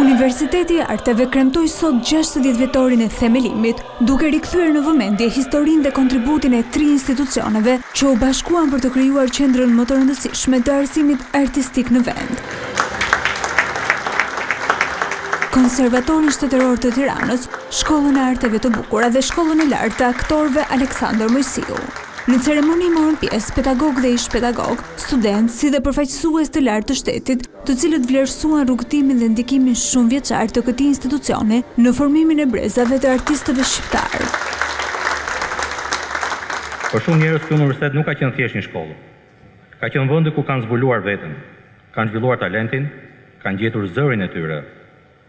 Universiteti i Arteve kremtoi sot 60 vjetorin e themelimit, duke rikthyer në vëmendje historinë dhe kontributin e tri institucioneve që u bashkuan për të krijuar qendrën më të rëndësishme të arsimit artistik në vend. Konservatorin Shtetëror të Tiranës, Shkollën e Arteve të Bukura dhe Shkollën e Lartë të Aktorëve Aleksandër Moisiu. Në ceremoni morën pjesë pedagogë dhe ish-pedagogë, studentë, si dhe përfaqësues të lartë të shtetit, të cilët vlerësuan rrugëtimin dhe ndikimin shumëvjeçar të këtij institucioni në formimin e brezave të artistëve shqiptarë. Për shumë njerëz ky universitet nuk ka qenë thjesht një shkollë. Ka qenë vendi ku kanë zbuluar veten, kanë zhvilluar talentin, kanë gjetur zërin e tyre,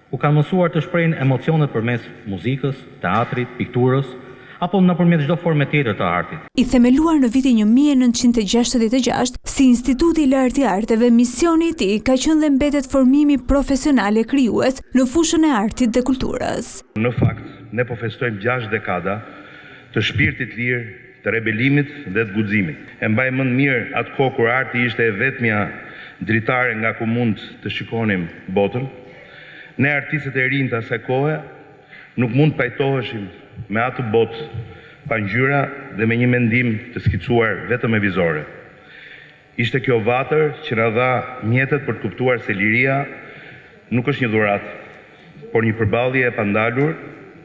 ku kanë mësuar të shprehin emocionet përmes muzikës, teatrit, pikturës, apo nëpërmjet çdo forme tjetër të artit. I themeluar në vitin 1966 si Instituti i Lartë i Arteve, misioni i tij ka qenë dhe mbetet formimi profesional e krijues në fushën e artit dhe kulturës. Në fakt, ne po festojmë gjashtë dekada të shpirtit të lirë, të rebelimit dhe të guximit. E mbaj mend mirë atë kohë kur arti ishte e vetmja dritare nga ku mund të shikonim botën. Ne artistët e rinj të asaj kohe nuk mund të pajtoheshim me atë botë pa ngjyra dhe me një mendim të skicuar vetëm me vizore. Ishte kjo vatër që na dha mjetet për të kuptuar se liria nuk është një dhuratë, por një përballje e pandalur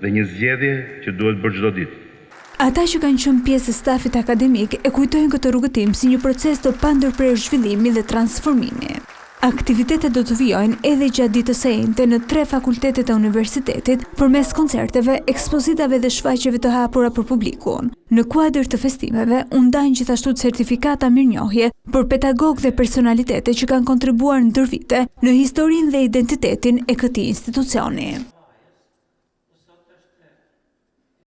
dhe një zgjedhje që duhet bërë çdo ditë. Ata që kanë qenë pjesë e stafit akademik e kujtojnë këtë rrugëtim si një proces të pandërprerë zhvillimi dhe transformimi. Aktivitetet do të vijojnë edhe gjatë ditës së enjte në tre fakultetet e universitetit përmes koncerteve, ekspozitave dhe shfaqjeve të hapura për publikun. Në kuadër të festimeve, u ndanë gjithashtu certifikata mirënjohje për pedagogë dhe personalitete që kanë kontribuar ndër vite në historinë dhe identitetin e këtij institucioni.